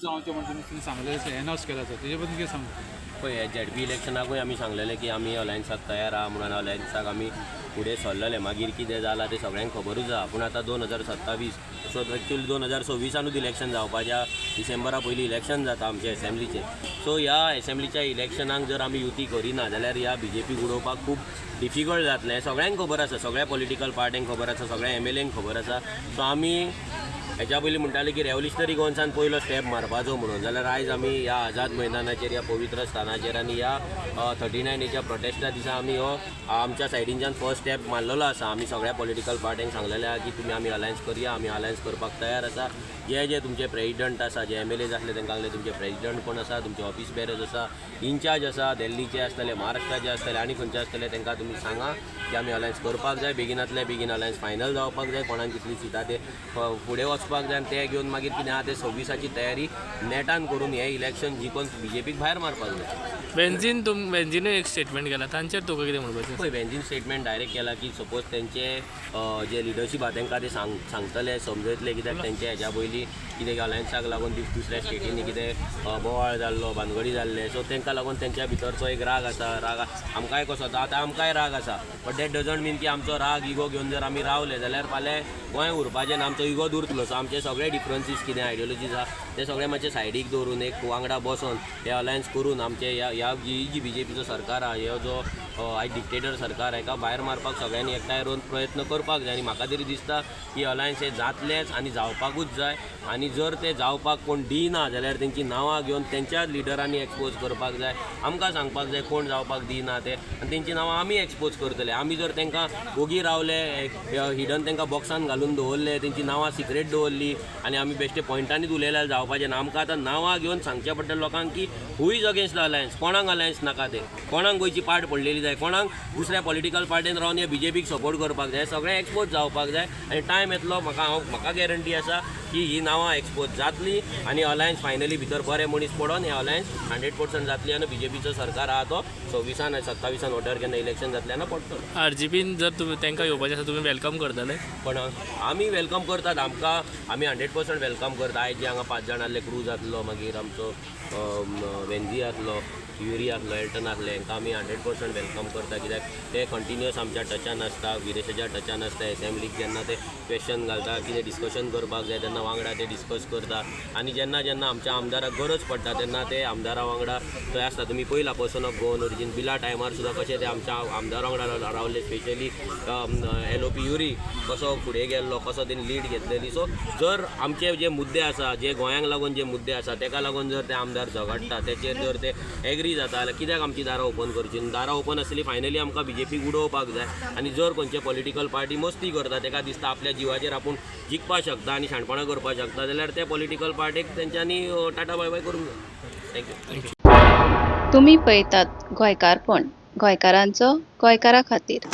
जावचें म्हण तुमी सांगलें, एनावन्स केला आसा, तेजे बद्दल कितें सांगता? पळय, झेडपी इलेक्शनाकूय आमी सांगलेलें की आमी अलायन्साक तयार आहा म्हणून. अलायन्साक आमी फुडें सरलेले. मागीर कितें जालां तें सगळ्यांक खबरूच आहा. पूण आतां 2027, सो एक्चुअली 2026आनूच इलेक्शन जावपाच्या, डिसेंबरा पयलीं इलेक्शन जाता आमचें एसेंब्लीचें. सो ह्या एसेंब्लीच्या इलेक्शनाक जर आमी युती करिना जाल्यार ह्या बीजेपीक उडोवपाक खूब डिफिकल्ट जातलें. सगळ्यांक खबर आसा, सगळ्या पॉलिटिकल पार्ट्यांक खबर आसा, सगळ्या एमएलएंक खबर आसा. सो आमी हेच्या पयलीं म्हणटाले की रेव्होल्युशनरी गोवन्सान पयलो स्टेप मारपाचो म्हणून. जाल्यार आयज आमी ह्या आझाद मैदानाचेर, ह्या पवित्र स्थानाचेर आनी ह्या 39 एच्या प्रोटेस्टा दिसा आमी हो आमच्या सायडीनच्यान फर्स्ट स्टेप मारलेलो आसा. आमी सगळ्या पॉलिटिकल पार्ट्यांक सांगलेलें आहा की तुमी आमी अलायन्स करया, आमी अलायन्स करपाक तयार आसा. जे जे तुमचे प्रेजिडंट आसा, जे एमएलएज आसले, तांकां सांगले, तुमचे प्रेजिडंट कोण आसा, तुमचे ऑफिस बेरर्स आसा, इन्चार्ज आसा, दिल्लीचे आसतले, महाराष्ट्राचे आसतले आनी खंयचे आसतले, तांकां तुमी सांगा की आमी अलायन्स करपाक जाय. बेगिनातले बेगीन अलायन्स फायनल जावपाक जाय. कोणाक कितली सिटां ते फुडें वचपाक जाय आनी ते घेवन मागीर कितें आहा ते 26आची तयारी नेटान करून हें इलेक्शन जिखोवन बीजेपीक भायर मारपाक जाय. वेन्झीन, तुम वेन्झीनूय एक स्टेटमेंट केला, तांचेर तुका कितें म्हणपाचें? पळय, वेन्झीन स्टेटमेंट डायरेक्ट केला की सपोज तेंचे जे लिडरशीप आहा तांकां ते सांगतले, समजयतले, कित्याक तेंचे हेज्या पयलीं कितें अलायन्साक लागून दुसऱ्या स्टेटींनी कितें बोवाळ जाल्लो, भानगडी जाल्ले. सो तांकां लागून तेंच्या भितरचो एक राग आसा. राग आमकांय कसो आतां, आतां आमकांय राग आसा, बट that doesn't मीन की आमचो राग इगो घेवन जर आमी रावले जाल्यार फाल्यां गोंय उरपाचें ना, आमचो इगो उरतलो. सो आमचे सगळे डिफरन्सीस कितें आयडियोलॉजीज आहा ते सगळे मातशे सायडीक दवरून एक वांगडा बसोन हे अलायन्स करून आमचे ह्या ह्या जी जी बीजेपीचो सरकार आहा, ह्यो जो आयज डिक्टेटर सरकार, हाका भायर मारपाक सगळ्यांनी एकठांय येवन प्रयत्न करपाक जाय. आनी म्हाका तरी दिसता की अलायन्स हे जातलेच आनी जावपाकूच जाय. आनी जर ते जावपाक कोण दिना जाल्यार तेंची नांवां घेवन तेंच्याच लिडरांनी एक्सपोज करपाक जाय. आमकां सांगपाक जाय कोण जावपाक दिना ते आनी तेंची नांवां आमी एक्सपोज करतले. आमी जर तांकां ओगी रावले, हिडन तांकां बॉक्सान घालून दवरले, तेंची नांवां सिक्रेट दवरली आनी आमी बेश्टे पॉयंटांनीच उलयल्यार जावपाचें ना. आमकां आतां नांवां घेवन सांगचें पडटलें लोकांक की who is against the alliance, कोणाक अलायन्स नाका ते, कोणाक गोंयची पाड पडलेली जाय, कोणाक दुसऱ्या पॉलिटिकल पार्टीन रावन हे बीजेपीक सपोर्ट करपाक जाय. सगळें एक्सपोज जावपाक जाय आनी टायम येतलो, म्हाका हांव म्हाका गॅरंटी आसा की ही नांवां एक्सपोज जातली आनी अलायन्स फायनली भितर बरे मनीस पडोन हे अलायन्स 100% जातली आनी बीजेपीचो सरकार आहा तो 26आन आनी 27आन वोटर केन्ना इलेक्शन जातलें तेन्ना पडटलो. आरजीपीन जर तुमी तांकां येवपाचें आसा, तुमी welcome करतले? पण आमी welcome करतात. आमकां आमी 100% welcome करता. आयज जे हांगा पांच जाण आहले, क्रूज आसलो, मागीर आमचो वेन्जी आसलो, युरी आसलो, एल्टन आसले, हांकां आमी 100% welcome करता, कित्याक ते कंटिन्युअस आमच्या टचान आसता, विरेशाच्या टचान आसता. एसेंब्लीक जेन्ना ते क्वेश्चन घालता, कितें डिस्कशन करपाक जाय तेन्ना वांगडा ते डिस्कस करता आनी जेन्ना जेन्ना आमच्या आमदाराक गरज पडटा तेन्ना ते आमदारा वांगडा थंय आसता. तुमी पयला पर्सन ऑफ गोवन ओरिजीन बिला टायमार सुद्दां कशें ते आमच्या आमदारा वांगडा रावले. स्पेशली एलओपी युरी कसो फुडें गेल्लो, कसो तेणी लीड घेतलेली. सो जर आमचे जे मुद्दे आसा, जे गोंयांक लागून जे मुद्दे आसा, तेका लागून जर ते आमदार झगडटा, तेचेर जर ते एग्री जाता जाल्यार कित्याक आमची दारां ओपन करची? दारां ओपन आसली, फायनली आमकां बीजेपीक उडोवपाक जाय. आनी जर खंयचे पॉलिटिकल पार्टी मस्ती करता, तेका दिसता आपल्या जिवाचेर आपूण जिखपाक शकता आनी शाणपणां करपाक शकता, जाल्यार ते पॉलिटिकल पार्टीक तेंच्यांनी टाटा बाय बाय करूंक जाय. Thank you. तुमी पळयतात गोंयकारपण, गोंयकारांचो गोंयकारा खातीर.